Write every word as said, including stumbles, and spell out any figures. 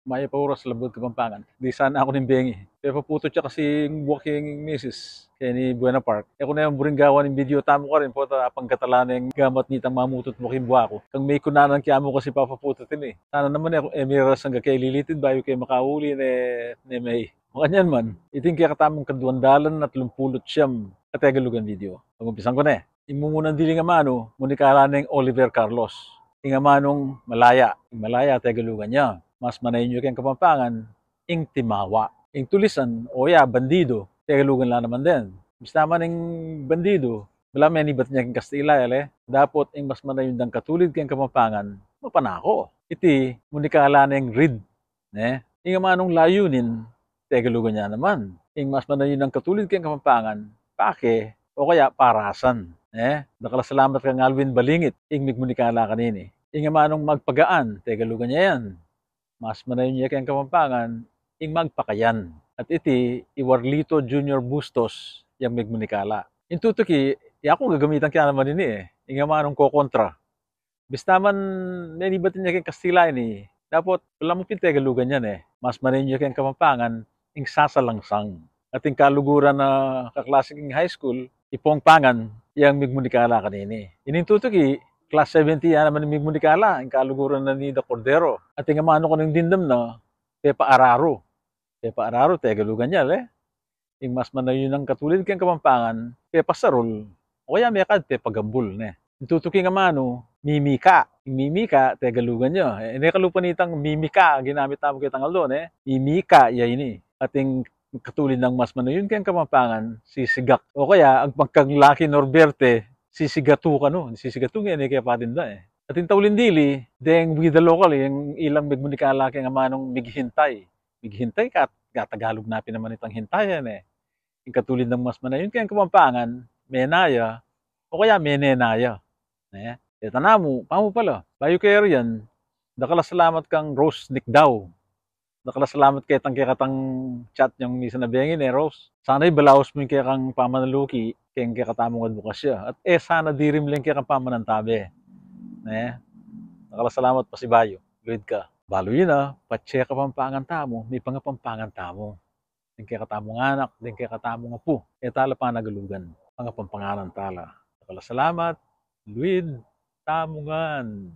Mayap a oras, Labuad Kapampangan. Di sana aku ning bengi. Pepaputut ya kasi ing buak ing misis keni Buena Park. E ku na yang buring gawan ing video tamu karin, pota pangkatala na ing gamat nitang mamutut mu king buak ku. Kang me kunanan ke mu kasi papaputut ini. Sana naman e, e miraras angga keni lilitid bayu ke makauli ne, ne me. Makanyan man, iti ing kekatamung kaduang dalan atlumpulu't siyam a Tegalugan video. Pag-umpisan ku ne. Ing mumunang dili ning amanu, munikala neng Oliver Carlos. Ing amanung malaya, ing malaya Tegalugan ya. Mas manayun ya keng Kapampangan, ing timawa. Ing tulisan, o ya, bandido, Tegalugan la naman den. Bista man ing bandido, balamu menibat ya keng Kastila, e le. Dapot ing mas manayun dang katulid keng Kapampangan, mapanako. Iti, munikala neng read, ne? Ing amanung layunin, Tegalugan ya naman. Ing mas manayun a katulid keng Kapampangan, pake, o kaya parasan, ne? Dakal a salamat kang Alwin Balingit, ing migmunikala kanini. Ing amanung magpagaan, Tegalugan ya yan. Mas manayun ya keng Kapampangan, ing magpakayan. At iti, i Warlito Junior Bustos, yang migmunikala. Ing tutuki, yaku gagamitan ke naman ini, e. Ing amanung kokontra. Bista man menibat ya keng Kastila ini, dapot balamu pin Tegalugan yan, e. Mas manayun ya keng Kapampangan, ing sasalangsang. At ing kaluguran na kaklase king high school, i Pongpangan, yang migmunikala kanini. Ining tutuki, class seventy ya naman ing migmunikala, ing kaluguran na Nida Cordero. At ing amanu kanung dimdam na, pepaararu. Pepaararu, Tegalugan ya, e. Ing mas manayun a katulid keng Kapampangan, pepasarul, o kaya mekad pepagambul, ne. Ing tutuki ning amanu, mimika. Ing mimika, Tegalugan ya. E, ne kalupa nitang mimika, ginamit tamu ketang aldo, ne. Mimika ya ini. At ing katulid nang mas manayun keng Kapampangan, sisigak. O kaya, agpang kang Lucky Norberte, sisigatu kanu. Sisigatu ngeni e ke patinda, e. At ing tauling dili, deng We The Local, ing ilang migmunikala keng amanung mighintay. Mighintay, kat, katagalug na pin naman itang hintay, e, ne. Ing katulid nang mas manayun keng Kapampangan, menaya, o kaya menenaya. Ne? E tana mu, pamu pala. Bayu kaya riyan, dakal a salamat kang Rose Nicdao. Dakal a salamat ketang kekatang chat yang misan a bengi, ne, Rose. Sana ibalaus mu ing kekang pamanaluki keng kekatamung adbokasya. At e sana dirimle ing kekang pamanantabe. Ne? Dakal a salamat pasibayu. Luid ka. Balu yu na, patse Kapampangan tamu, mipangapampangan tamu. Deng kekatamung anak, deng kekatamung apu, e tala panagalugan, pangapampanganan tala. Dakal a salamat, luid tamu ngan.